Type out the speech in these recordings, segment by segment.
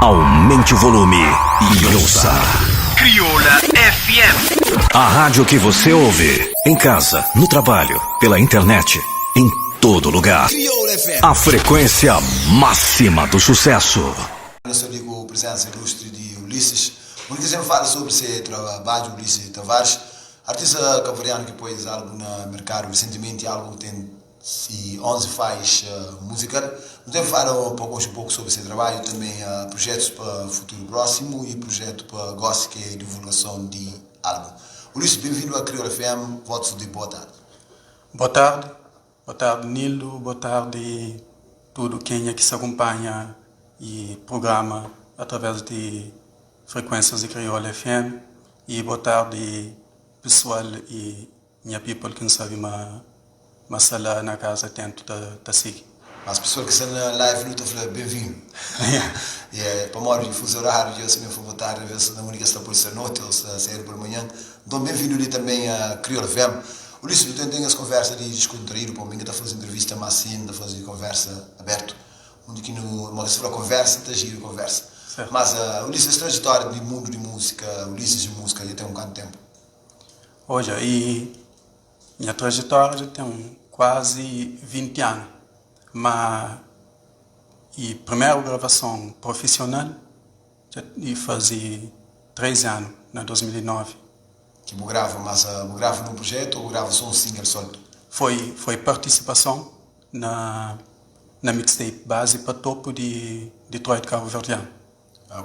Aumente o volume e ouça. Crioula FM. A rádio que você ouve. Em casa, no trabalho, pela internet, em todo lugar. Crioula FM. A frequência máxima do sucesso. Nu sta li ku prezensa ilustre di Ulisses. Un ki sempre fala sobri se trabadju, Ulisses Tavares, artista kabuverdianu ki poi es álbum na merkadu resentimenti, álbum ki ten si 11 faixa muzikal. Nu ten fala pa konxe un poku sobri se trabadju, tanbe projetus pa futuru prósimu i projetu pa gosi ki é divulgason di álbum. Ulisses, ben-vindu a Kriol FM, votus di boa tardi. Boa tardi, boa tardi Nildo, boa tardi tudu kenha ki sta kunpanha e prugrama através di frekuênsias di Kriol FM i boa tardi pesoal i Nha people ki n'sabi ma ma sta la na casa atentu ta ta sigui. Mas pessoal ki sta na live nu ta fla ben vindu yeah pamodi di fuso horário dja si mi for bo tardi aves na undi ki es ta poi sta noti ou sta sedu pela manhan nton ben vindu li tanben a Kriol FM Ulisses nu ten ten es konversa di diskontraidu pamo mi ka ta fazi entrevista mas sin ta fazi konversa abertu undi ki nu ma ki se fla konversa ta gira konversa mas Ulisses es trajetória di mundu di musika Ulisses di musika dja ten un kantu tempu. Odja, i nha trajetória dja ten kuazi 20 anu, má i primeru gravason profisional dja i faze 3 anu, na 2009. Ki bu grava, mas bu grava nun projetu ô bu grava sô un single soltu? Foi foi partisipason na na mixtape Bazi pa Topu di Detroit Kabuverdianu.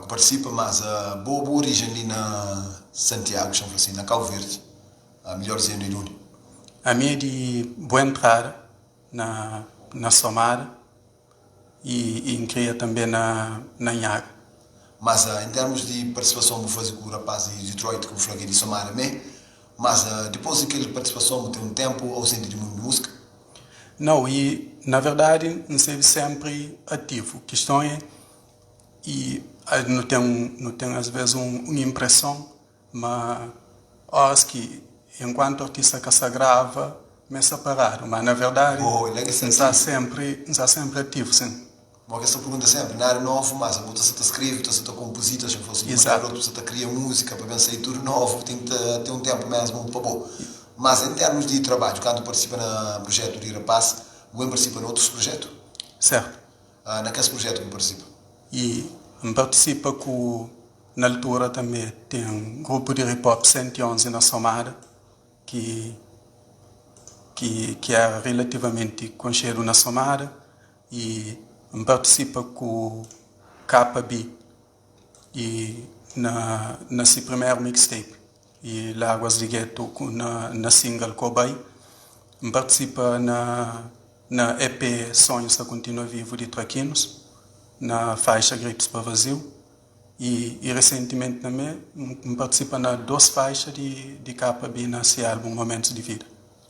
Ku partisipa mas bo bu orijen li na Santiagu xa fla si na Kau Verdi midjor dizendu é di undi? Ami é di Boa Entrada na na Somada i i N kria tanbe na na Nhaga. Mas en termus di partisipason bu fazi ku rapaz di Detroit ki bu fla ki é di Somada mé mas dipos di kel partisipason bu ten un tempu ausenti di mundu di musika? Nau i na verdadi N stevi senpri ativu kiston é I nu ten nu ten asves un inpreson ma oras ki enkuantu artista ka sta grava ma e sta paradu, ma na verdadi N sta senpri N sta senpri ativu sin. Mo kes ta pergunta senpri, nada novu, mas abo ta sta ta skrevi, ta sta ta konpozita, si fosi di manera otu sta ta kria musika pa ben sai tudu novu, ten ki ta ten un tempu mesmu pa bo. Mas en termus di trabadju, kantu partisipa na projetu di rapaz, bu ben partisipa na otus projetu? Sertu. Na kes projetu ki bu partisipa? I N partisipa ku na altura tanbe ten grupu di hip hop 111 na Somada ki ki ki era relativamenti konxedu na Somada i N partisipa ku KB i na na si primeru mixtape i Laguas di Getu na na single Kobai N partisipa na Na EP Sonhos Ta Continua Vivo di Trakinos, na faixa Gritos Pa Vazio y y resentimenti tanbe N partisipa na dos faixa di di KB na se album Momentos di Vida.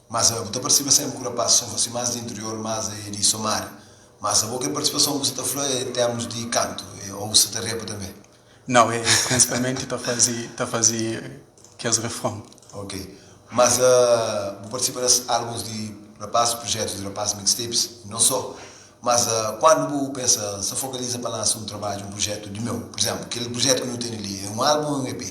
Mas bu ta partisipa senpri ku rapazis son fasi mas di interior mas é di Somaria mas abo kel partisipason ku bu sa ta fla é termus di kantu ou bu sa ta repa tanbe? Nau é prinsipalmenti ta fazi ta fazi kes refron. Ok mas bu partisipa nes álbuns di rapazis projetus di rapazis mixtapes e non só mas kuandu bu pensa sa fokaliza pa lansa un trabadju un projetu di meu pur izemplu kel projetu ki nu tene li é un álbum ou é un EP?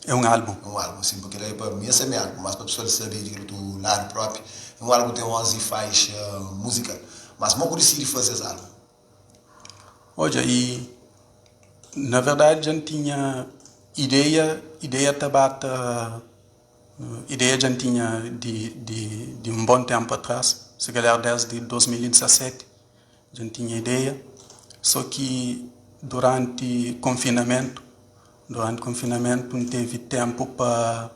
É un álbum. É un álbum sim porque kel é pa mi esse é mi álbum mas pa pessoal sabe di kel otu ladu propi é un álbum ki ten 11 faixa musical mas mo ku disidi faze es álbum? Odja i na verdadi dja N tinha ideia, ideia ta ba ta, ideia dja N tinha di di di un bon tenpu atras, si kalhar desdi 2017 dja N tinha ideia, so ki duranti konfinamentu, duranti konfinamentu N tevi tenpu pa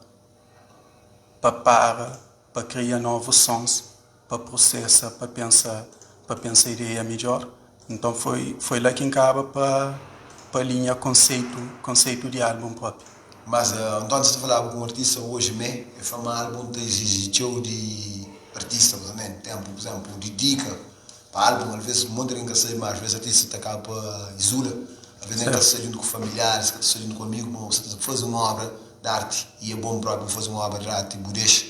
pa para, pa kria novus sons. pa prosesa, pa pensa, pa pensa ideia midjor. Nton foi foi la ki N kaba pa pa alinha konseitu konseitu di album propi. Mas António sa ta falaba ku un artista oji mé, el fla ma album ta iziji txeu di artista pa também tempu, pur izemplu, didika pa album, alves monti algen ka sabe, ma alves artista ta kaba pa izula, alves nen ka sta djuntu ku familiaris, ka ta sta djuntu ku amigu, pamodi bu sa ta faze un obra di arti i é bon propi bu faze un obra di arti bu dexa.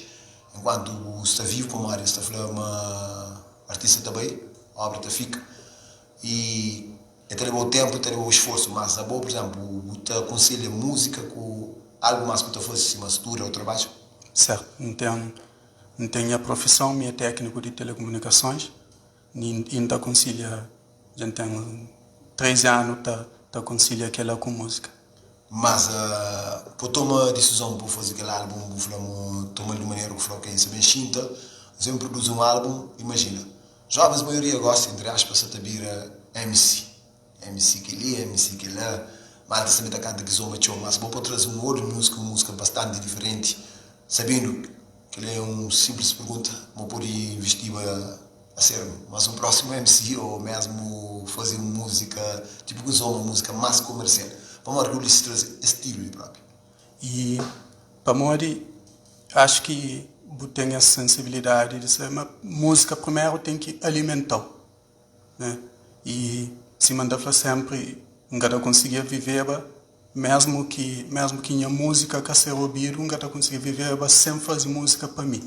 Enkuantu bu sta vivu pamodi es ta fla ma artista ta bai, obra ta fika. I E ta leba-u ténpu, e ta leba-u sforsu, mas abo, pur izénplu, bu ta konselha múzika ku algu más ku ta faze, sima studa ô trabadju? Sértu. N ten, N ten nha profison, mi é tékniku di telekumunikasons i N ta konsilha, dja N ten 13 anu ta ta konsilha kel-la ku múzika. Mas pa toma disizon pa faze kel álbun, bu fla ma toma-l di manera ku fla, ok, N sta ben xinta, N sta ben produzi un álbun, imajina. Jovens maioria gosi entre aspas sa ta bira MC, MC keli, MC kela, malta sa ta kanta kizomba txeu, mas bo pode traze un outro musica, un musica bastante diferenti, sabendu kela é un simples pergunta, bo pode investiba a ser mas un proximu MC ou mesmu faze un musica tipo kizomba, un musica mas komersial, pamodi ki bu disidi traze es stilu li propi? I pamodi acho ki bu ten es sensibilidadi di sabe ma múzika primeru ten ki alimentau, né? I sima N ta fla sempri N ka ta konsigia viveba mesmu ki mesmu ki nha múzika ka ser obidu N ka ta konsigia viveba sen faze múzika pa mi.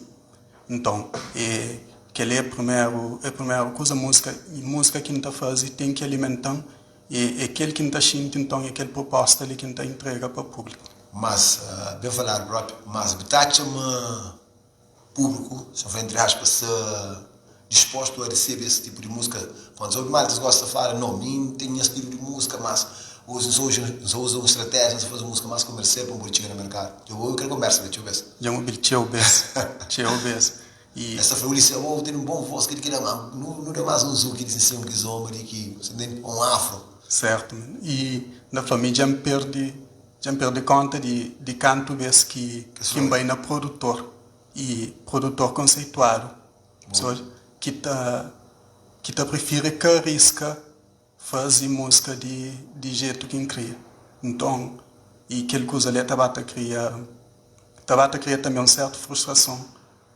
Nton e kel-li é primeru é primeru kuza múzika múzika ki N ta faze ten ki alimentan E é kel ki N ta xinti, nton é kel proposta li ki N ta intrega pa públiku. Mas, ben faladu propi, mas bu ta atxa ma públiku, si N fla entri aspas, sta dispostu a resebe es tipu di múzika? Pamodi obi maltas gosta ta fala, no, mi N ten nha stilu di múzika, mas oji N sa uza un stratéjia, N sa faze un múzika más komersial pa N pode txiga na merkadu. Dja bu obi kel konbersa li txeu bes? Dja N obi-l txeu bes, txeu bes. E es ta fla Ulisses, Abo bu tene un bon vos, kel ki da ma nu da mas un zuki di sinsin, un kizomba di ki, bu ntende, un afro. Sertu, i na fla mi dja N perdi, dja N perdi konta di di kantu bes ki ki N bai na produtor i produtor konseituadu, pessoas ki ta ki ta prifiri ka riska fazi musika di di jetu ki N kria. Nton, i kel kuza li ta ba ta kria ta ba ta kria tanbe un sertu frustrason.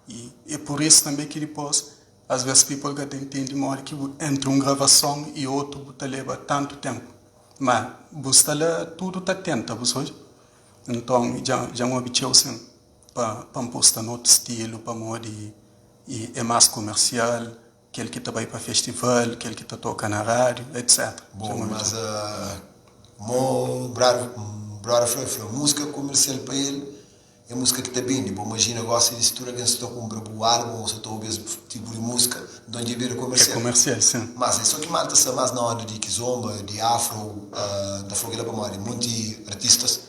I e pur isu tanbe ki dipos, as ves people ka ta intende modi ki bu entri un gravason i otu bu ta leba tantu tenpu. Ma bu sta la tudu ta tenta, bu sabe? Nton, dja dja N obi txeu sin pa pa N posta na otu stilu pamodi i e mas komersial. Kel ki ta bai pa festival, kel ki ta toka na rádiu, etc. Bom, mas mo brother, brother fla, fla música comercial pa el é música ki ta bende. Bo imagina gosi di si tudu algen sta ta kumpra bu álbum ou sta ta obi es tipu di música, nton dja bira É comercial. komersial, sin. Mas é so ki malta sta mas na onda di kizomba, di afro, N ta fla kila pamodi monti artistas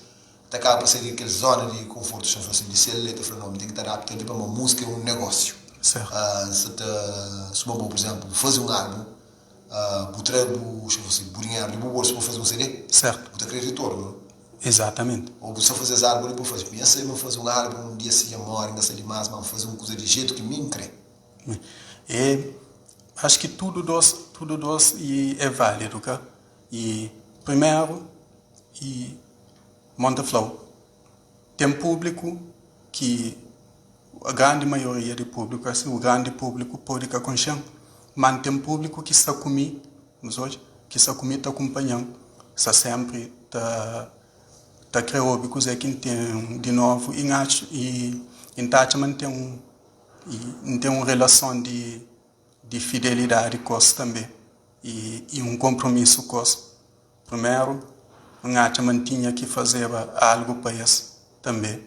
ta kaba pa sai di kel zona di konfortu xa fla si di sel el ta fla no mi ten ki ta adapta li pamodi musika é un negosiu Sertu. N sa ta suma bo pur izemplu bu fazi un album bu tra bu xa fla si bu dinheru di bu bolsu pa fazi un CD Sertu. bu ta kre ritornu no Exatamenti. Ou bu sa fazi es album li pa fazi mi N sabi ma N fazi un album un dia si dja mori N ka sa di mas ma N fazi un kuza di jetu ki mi N kre. E acho ki tudu dos tudu dos e é válidu ka e primeru e Mon ta fla-u, ten públiku ki grandi maioria di públiku, asi u grandi públiku pode ka konxe-m, má N ten públiku ki sta ku mi, nhos odja, ki sta ku mi ta kunpanha-m, sta sénpri ta ta krê obi kuzê ki N ten di novu i N atxa i N ta atxa ma N ten un N ten un relason di di fidelidadi ku es tanbê i i un konpromisu ku es. Primeru, N atxa ma N tinha ki fazeba algu pa es tanbê.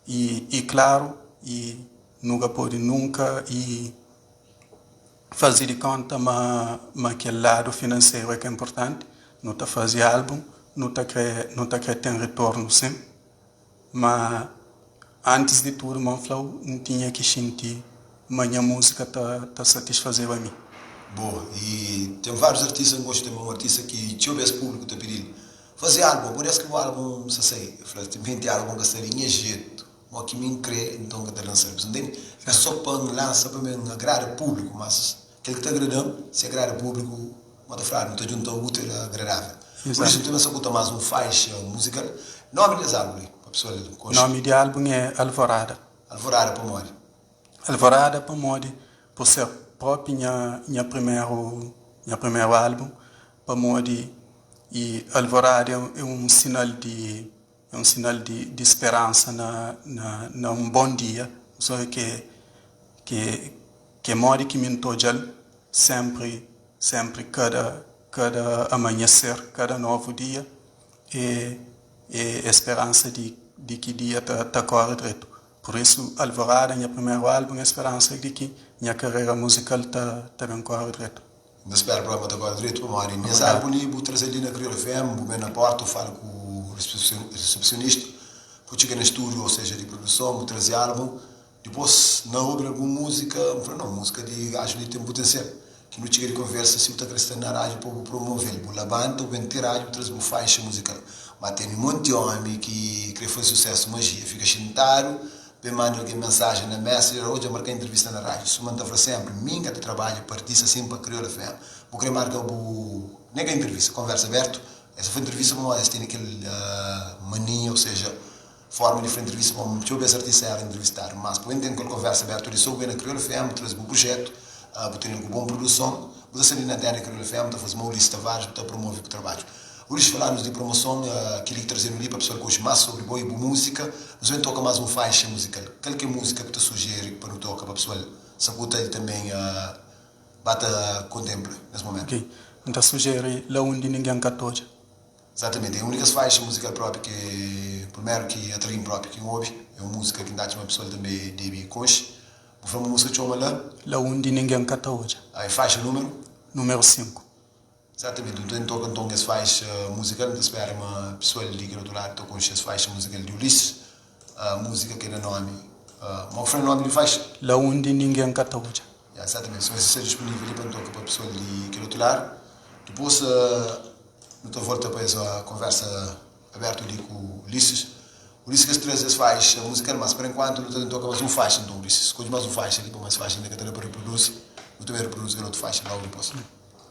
I, i klaru, i nu ka pode nunka i faze di kónta ma, ma kel ladu finanseru é ka inportanti. Nu ta faze álbun, nu ta krê, nu ta krê ten ritornu sin. Má antis di tudu, ma N fla-u, N tinha ki xinti ma nha múzika ta ta satisfazeba mi. Boa, e ten várius artista, N gosta tanbe un artista ki txeu bes públiku ta pidi-l faze álbun, pur es ki bu álbun sta sai? El fla, timenti álbun ka sta di nha jetu, mo ki mi N kre, nton N ka ta lansa-l. Bu sta ntende? Ka so pa N lansa pa mi N agrada públiku, mas Kel ki ta agrada-m, si agrada públiku, ma ta fladu, nu ta djunta útil a agradável. Pur isu, nu ta ben sakuta más un faixa muzikal. Nómi di es álbun li, pa pesoal konxe. Nómi di álbun é Alvorada. Alvorada pamodi? Alvorada pamodi, pur ser própi nha nha primeru nha primeru álbun, pamodi i Alvorada é un sinal di é un sinal di di speransa na na na un bon dia, so ke ke Ke modi ki mi N ta odja-l, sénpri, sénpri, kada. kada amanheser, kada novu dia é é speransa di di ki dia ta ta kóre dretu. Pur isu, Alvorada, nha primeru álbun, é speransa di ki nha karera muzikal ta ta ben kóre dretu. N ta spera pa ma ta kóre dretu pamodi nes álbun li bu traze-l li na Kriolu FM, bu ben na pórta, bu fala ku resepsionista, bu txiga na stúdiu, ou seja, di produson, bu traze álbun. Dipôs, na obi algun múzika, N fla, Nau, múzika di gaju li ten putensial. Ki nu txiga di konversa, si bu ta kre sta na rádiu pa bu promove-l, bu labanta, bu ben ti rádiu, bu traze bu faixa muzikal. Má ten un monti ómi ki kre faze susésu majia, fika xintadu, ben manda algen mensajen na Messenger, Odja, marka intrivista na rádiu. Suma N ta fla sénpri, mi N ka ta trabadja pa artista sin pa Kriola FM. Bu kre marka bu nen ka intrivista, konversa abertu. Es ta fla intrivista pamodi es tene kel mania, ou seja, Forma di frenti revista pamo txeu bes artista era entrevistadu mas pa ben ten kel konversa abertu di so bu ben na Kriolu FM bu traze bu projetu bu tene-l ku bon produson bu ta sai di na antena di Kriolu FM bu ta faze ma Ulisses Tavares bu ta promove bu trabadju Ulisses fala-nos di promoson kel-li ki traze-nu li pa pesoal konxe mas sobri bo i bu múzika nos ben toka mas un faixa muzikal kal ki é múzika ki bu ta sujeri pa nu toka pa pesoal sakuta i tanben ba ta kontempla nes momentu. Ok N ta sujeri La Undi Ningen Ka Ta Odja. Exatamente, é únikas faixa muzikal propi ki primeru ki atraim propi ki N obi, é un muzika ki N ta atxa ma pesoal tanbe debe konxe. Bu fla ma muzika txoma La? La undi ningen ka ta odja. Ah, é faixa numeru? Numeru 5. Exatamente, nton N toka nton es faixa muzikal, N ta spera ma pesoal di kel otu ladu ta konxe es faixa muzikal di Ulisses, muzika ki é da nomi, ma ku fla nomi di faixa? La undi ningen ka ta odja. Ya, exatamente, so es sta dispunivel li pa N toka pa pesoal di kel otu ladu. Dipôs. Nu ta volta pa es konversa abertu li ku Ulisses. Ulisses kes traze es faixa muzikal, mas pa enkuantu nu ta ten toka mas un faixa. Nton Ulisses skodje mas un faixa li, pamodi es faixa inda ka ta da pa riproduzi. Nu ta ben riproduzi kel otu faixa logu dipôs.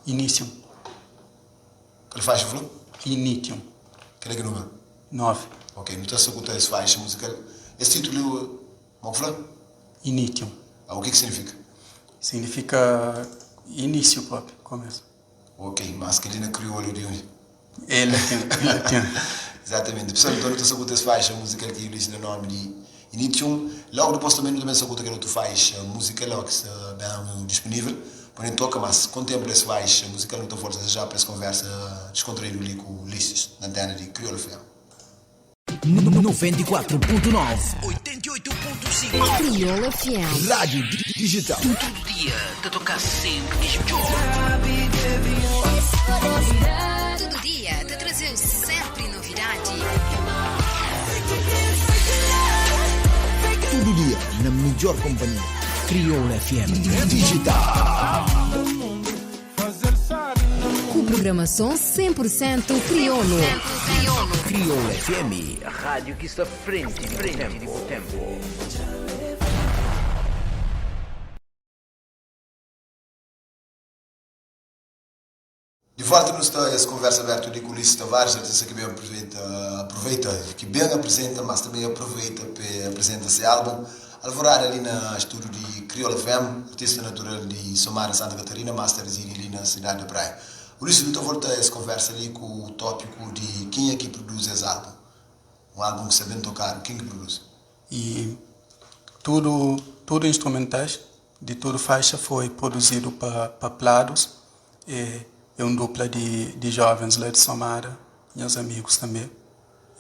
Initium. Kal faixa bu fla? Initium. Kel é ki numeru? 9. Ok, nu ta sakuta es faixa muzikal. Es titulu ma bu fla? Initium. Ah, u ke ki signifika? Signifika inísiu propi, komesu. Ok, mas kel-li na kriolu di undi? É latin, é latin. Exatamente. Pessoal, então nu ta sakuta es faixa muzikal ki Ulisses da nomi di Initium. Logu dipôs tanbe nu ta ben sakuta kel otu faixa muzikal ó ki sta ben dispunível pa nu toka. Mas kontempla es faixa muzikal nu ta volta já já pa es konversa diskontraídu li ku Ulisses na antena di Kriolu FM. 94.9 88.5 Crioula FM. Rádio Digital. Tudu dia ta toka sempri kes midjor. Tudu dia ta traze-u sempri novidadi. Tudu dia na midjor companhia. Crioula FM Digital. Ku programason 100 pur sentu kriolu. Crioula FM, rádio ki sta frenti di bu tempu. Di volta nu sta es konversa abertu di ku Ulisses Tavares, artista ki ben aproveita, aproveita, ki ben apresenta, mas tanbe aproveita pe apresenta se album Alvorada li na studio di Crioula FM, artista natural di Somada, Santa Catarina, mas ta residi li na cidade da Praia. Ulisses, nu ta volta es konversa li ku topiku di kenha ki produzi es album. Un album ki sta ben tokadu, ken ki produzi? E tudu tudu instrumentais di tudu faixa foi produzidu pa pa Plados, e é un dupla di di jovens la di Somada, nhas amigus tanbe.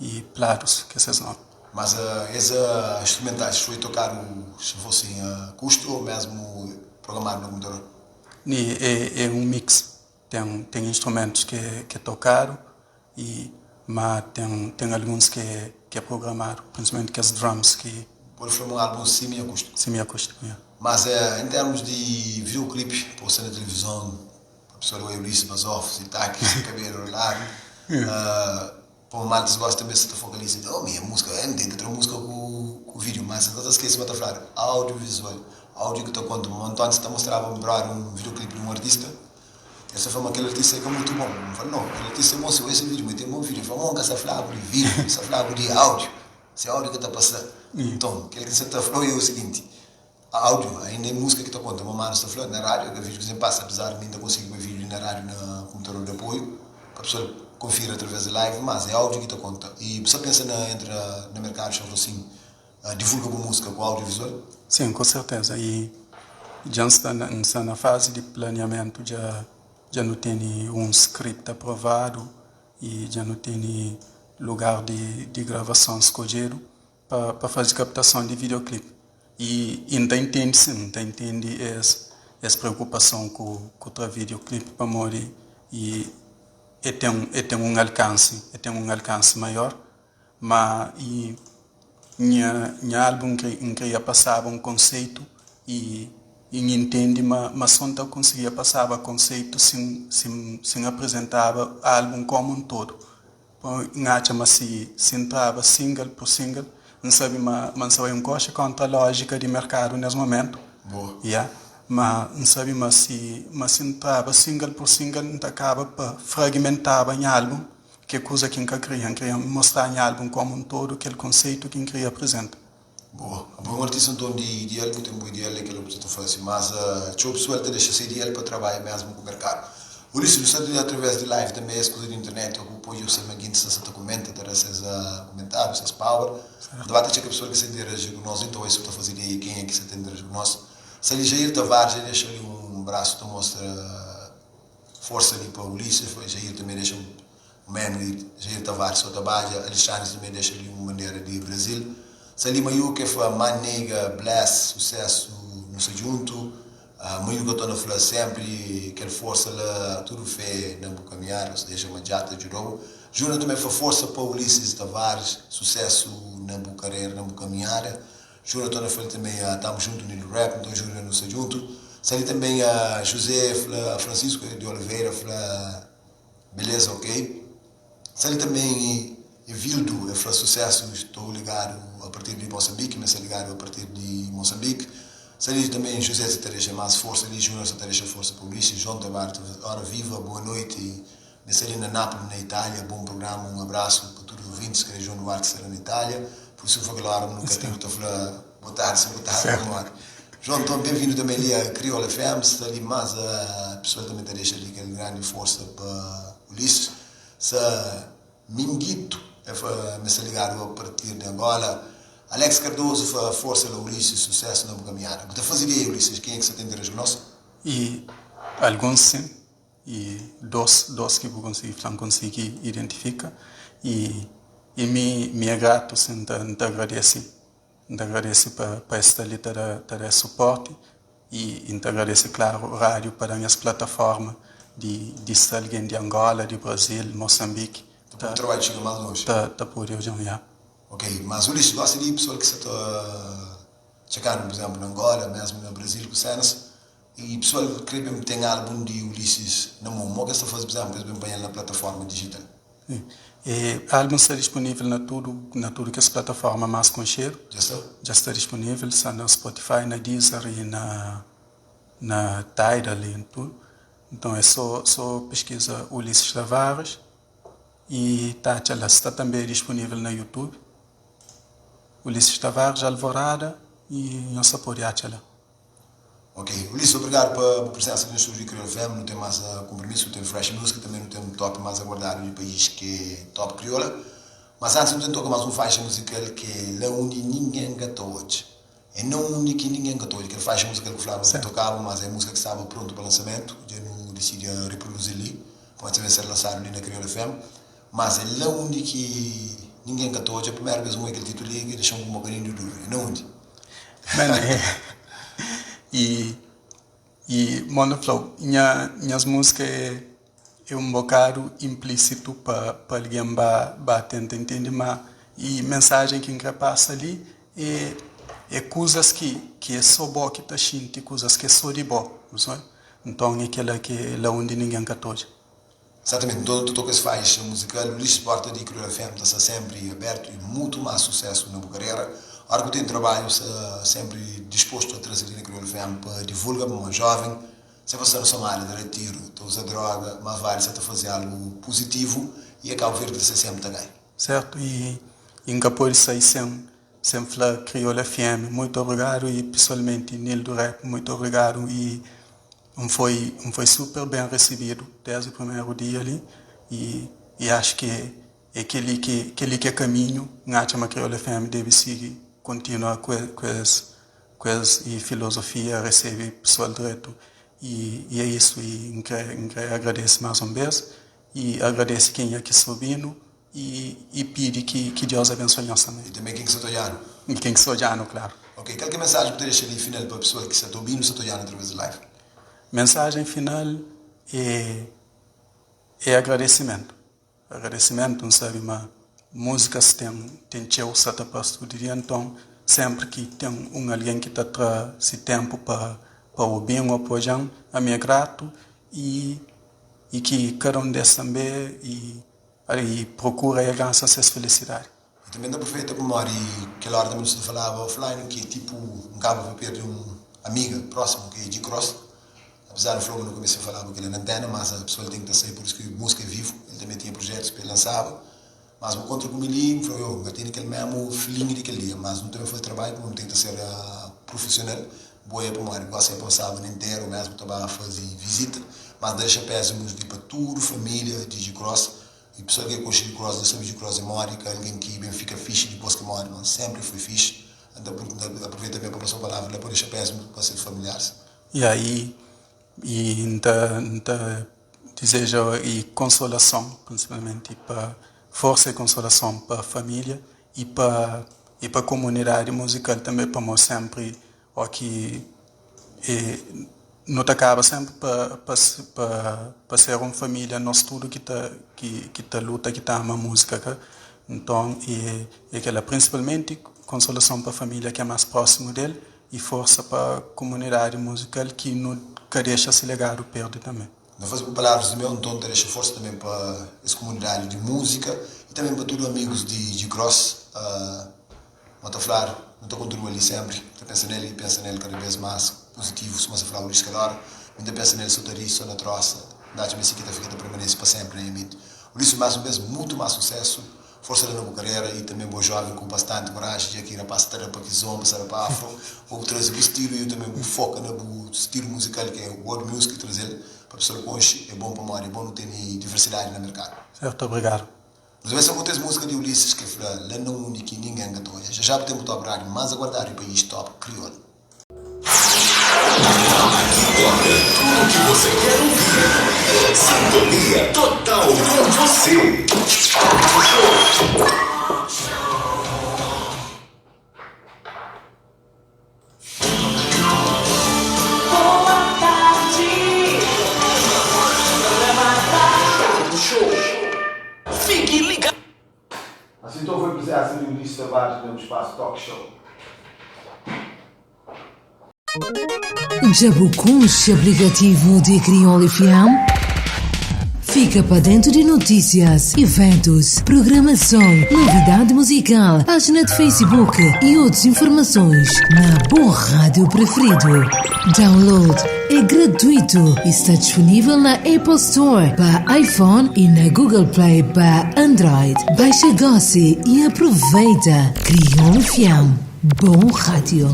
E Plados ki é ses nomi. Mas es instrumentais foi tokadu se fosse em akustiku ou mesmu programadu na komputador? Ni é un mix. Ten ten instrumentus ki é tokadu e ma ten ten alguns ki é ki é programadu, principalmenti kes drums ki. Pode fla ma un album semi-akustiku? Semi-akustiku, ya. Mas em termus di videoclip, posta na televizon, pa pessoal oia Ulisses Bazoff, sitaki, se kabelu roladu, Pamo maltas gosi tanbe sa ta fokaliza di oh mi é musika N tenta tra musika ku ku video mas N ka ta skese ma ta fladu audio visual audio ki ta konta pamo António sa ta mostraba un brother un video clip di un artista el sa fla ma kel artista é ka mutu bon N fla no kel artista é bon si oja se video ma el ten bon video el fla mo N ka sa flabu di video N sa flabu di audio se audio ka ta pasa nton kel ki N sa ta flau é o siginti Áudio, ainda é músika ki ta konta. Mo manu sta fla, na rádiu é ka vídiu ki sen pasa, apezar di mi N ta konsigi poi vídiu li na rádiu na konputador di apoiu pa pesoal konfiri através di live, mas é áudiu ki ta konta. I bu sta pensa na entra na merkadu xa fla sin, divulga bu músika ku áudio vizual? Sin, ku serteza. I dja N sta na, N sta na fazi di planiamentu dja. Dja nu tene un script aprovadu i dja nu tene lugar di di gravason skodjedu pa pa faze kaptason di videoclip. I i N ta intende sin, N ta intende es es preokupason ku ku tra videoclip pamodi i e ten e ten un alkansi e ten un alkansi maior. Ma i nha nha album N kria pasaba un konseitu i i N intende ma ma so N ta konsigia pasaba konseitu si N si N si N aprizentaba album komu un todu. N atxa ma si si N traba single pur single N sabe ma ma N sta bai un koxa kontra lójika di merkadu nes momentu. Ya. Ma N sabe ma si ma si N traba single pur single N ta kaba pa fragmentaba nha album Ki é kuza ki N ka kria. N kria mostrá nha álbun komu un todu, kel konseitu ki N kria aprizenta. Boa. Abo é un artista nton di ideal, bu ten bu ideal é kel-la bu ta fase, mas txeu pesoal ta dexa se ideal pa trabadja mesmu ku merkadu. Pur isu, nu sta ta através di live tanbe, es kuza di internet, o ku pode usa ma gentis sta ta kumenta, ta da ses kumentáriu, ses power. Nu ta ba ta txeka pesoal ki sta interaji ku nos, nton es ku ta faze ideia kenha ki sta ta interaji ku nos. Sta li Jair Tavares, dja dexa li un brasu ta mostra. Força li pa Ulisses foi Jair também dexa um meme li Jair Tavares só ta badja Alexandre também dexa li um bandera di Brasil Sali Mayuka e fla man nigga bless sucesso nu sta djunto Mayuka torna fla sempre kel força la tudo fé na bu caminhada ou seja ma Jah ta djudau Junior também fla força pa Ulisses Tavares sucesso na bu carreira na bu caminhada Júnior torna fla-l tanbê, Tamo junto Nilo Rap, nton Júnior nu sta djuntu. Sta li tanbê José fla, Francisco de Oliveira fla, Beleza ok. Sta li tanbê Evildo, el fla, Sucesso, estou ligado a partir de Moçambique, mi sta ligado a partir de Moçambique. Sta li tanbê José sa ta dexa más força li, Júnior sa ta dexa força pa Ulisses, João Tavares ta fla, Ora viva, boa noite, Mi sta li na Nápoles, na Itália. Bom programa, um abraço pa tudo ouvintes que João Duarte sta la na Itália. Por isso foi aquela hora nu ka tem ta fla boa tarde, sim, boa tarde, boa noite. João, então bem-vindo também ali a Crioula FM, sta ali mais a pessoal também ta deixa ali aquele grande força pa Ulisses. Sa Minguito, é fla, me sta ligado a partir de Angola. Alex Cardoso fla força la Ulisses, sucesso na bu caminhada. Bu ta faze ideia Ulisses, quem é que sta ta interage ku nós? E alguns sim. E dos dos ki bu konsigi fla N konsigi identifika i i mi mi é gratu sin N ta N ta agradese N ta agradese pa pa es sta li ta da ta da es suporti i i N ta agradese klaru rádiu pa da-m es plataforma di di sta algen di Angola di Brazil Moçambique Ta pode trabadju txiga más lonji. Ta ta pode odja-m ya. Ok, mas Ulisses gosta di pesoal ki sta ta txekanu, por exemplo, na Angola, mesmu na Brazil ku senas. I pesoal kre ben ten album di Ulisses na mon, mo ki es ta faze, por exemplo, pa es ben panha-l na plataforma digital? Sim. E album sta disponível na tudu na tudu kes plataforma más konxedu. Dja sta? Dja sta disponível, sta na Spotify, na Deezer i na na Tidal i tudu. Nton é só só piskiza Ulisses Tavares i ta atxa la. Sta tanbe disponível na YouTube, Ulisses Tavares Alvorada i nhos ta pode atxa la. Ok Ulisses obrigado pa bu presença li na estúdio di Kriol FM nu ten mas compromisso nu ten fresh music também nu ten top mas aguardado di país ke top kriola mas antes nu ten toka mas um faixa musical ke la undi ninguém ka ta odja é na undi ki ninguém ka ta odja kel faixa musical ku flaba ku tokaba mas é música ki staba pronto pa lançamento dja nu decidi reproduzi li pamodi ta ben ser lançado li na Kriol FM mas é la undi ki ninguém ka ta odja primeiro vez un oia kel titulo li ke dexam ku um bocadinho di dúvida é na undi. Mano, é. E, e Mona fla-u, nha, nhas múzika é, é un bokadu inplísitu pa, pa algen ba, ba tenta intende, ma e mensajen ki N kre pasa li é, é kuzas ki, ki é sô bo ki ta xinti, kuzas ki é sô di bo, bu sabe? Nton é kela ki é la undi ningen ka ta odja. Exatamente, nton nu ta toka es faixa musical Ulisses Porta di Kriol FM ta sta sempri abertu e mutu mas sucesso na bu carreira. Ora ku ten trabalhu sta sempri dispostu a traze li na Kriol FM pa divulga pa mas jovem. Se pa sta na Somalia ta da tiru, ta uza droga, mas vali sa ta faze algu positivu e a Cabo Verde ta sta sempri ta ganha. Certo e e nka pode sai sem sem fla Kriol FM muito obrigado e pessoalmente Nildo Rap muito obrigado e N foi N foi super ben resibidu desdi primeru dia li y y axu ki é kel-li ki kel-li ki é kaminhu. N atxa ma Kriolu FM debe sigi kontinua ku ku es ku es y filozofia resebe pesoal dretu. I i é isu i N kre N kre agradese más un bês i agradese kenha ki sta obi-nu i i pidi ki ki Deus abensua nhos tanbê. I tanbê ken ki sta ta odja-nu. I ken ki sta odja-nu, klaru. Ok, kal ki é mensajen ki bu ta dexa li final pa pesoa ki sta ta obi-nu, sta ta odja-nu através di live? Mensajen final é é agradesimentu. Agradesimentu, N sabe ma múzikas ten ten txeu sa ta pasa tudu dia, nton sénpri ki ten un algen ki ta tra si ténpu pa pa obi-m ô pa odja-m, ami é gratu i i ki kada un des tanbe i i prokura i alkansa ses felisidadi. I tanbe N ta apruveta pamodi kel óra tanbe nu sta ta falaba offline ki é tipu N kaba pa perde un amiga prósimu ki é G-Cross. Apesar di fla-bu na kumesa el falaba kel-la na antena, mas pesoal ten ki ta sai, pur isu ki múzika é vivu. El tanbe tinha projetus pa el lansaba, mas bu kontra ku mi li, N fla, yo, N ka tene kel mésmu feeling di kel dia, mas nu ta ben faze trabadju pamodi nu ten ki ta ser profesional. Bo é pamodi gosi é pa nsaba na interu, mésmu ta ba faze vizita, mas da dexa pésimus di pa tudu família di G-Cross i pesoal ki ka konxe G-Cross, dja sabe G-Cross é modi, ka algen ki ben fika fixi dipôs ki móre, mas sénpri el foi fixi. N ta aproveita tanbe pa pasa un palavra la pa dexa pésimus pa se familiaris. Ya i i N ta N ta dizeja i konsolason prinsipalmenti pa forsa i konsolason pa família i pa i pa komunidadi muzikal tanbe pamo senpri o ki e nu ta kaba senpri pa pa pa pa ser un família nos tudu ki ta ki ki ta luta ki ta ama múzika ka nton e e kila prinsipalmenti konsolason pa família ki é más prósimu del. I forsa pa komunidadi muzikal ki nu ka dexa se legadu perde tanbe. Na faze ku palavras di meu, nton ta dexa forsa tanbe pa es komunidadi di muzika i tanbe pa tudu amigus di G-Cross. Ma ta fladu, nu ta kontinua li senpri ta pensa nel i pensa nel kada bes mas puzitivu, suma sa flaba Luís Kalora, mi ta pensa nel so ta ri, so na trosa, N ta atxa ma si ki ta fika ta permanese pa senpri na nha menti. Ulisses, mas un bes, mutu mas susesu. Forsa la na bu karera i tanbe bo joven ku bastanti koraji dja ki rapaz ta da pa kizomba sa da pa afro bo bu traze bu stilu i tanbe bu foka na bu stilu muzikal ki é world music trazel pa pessoal konxe é bom pamodi é bom nu tene diversidadi na merkadu. Certo obrigado. Nos bai sa ku tes música di Ulisses ke fla la na undi ki ninguém ka ta odja já já bu tem bu top rádio mais aguardado di país top crioula. Aqui toca tudo que você quer ouvir. Sintonia total com você. Boa tarde. Programa Tarde Show. Fique ligado. Assim então foi presença de Ulisses Tavares no espaço Talk Show. Dja bu konxe aplikativu di Kriol FM? Fika pa dentu di notísias, iventus, programason, novidadi muzikal, pájina di Facebook i otus informasons na bu rádiu preferidu. Download é gratuitu i sta disponível na Apple Store pa iPhone i na Google Play pa Android. Baixa gósi i aproveita! Kriol FM, bom rádio!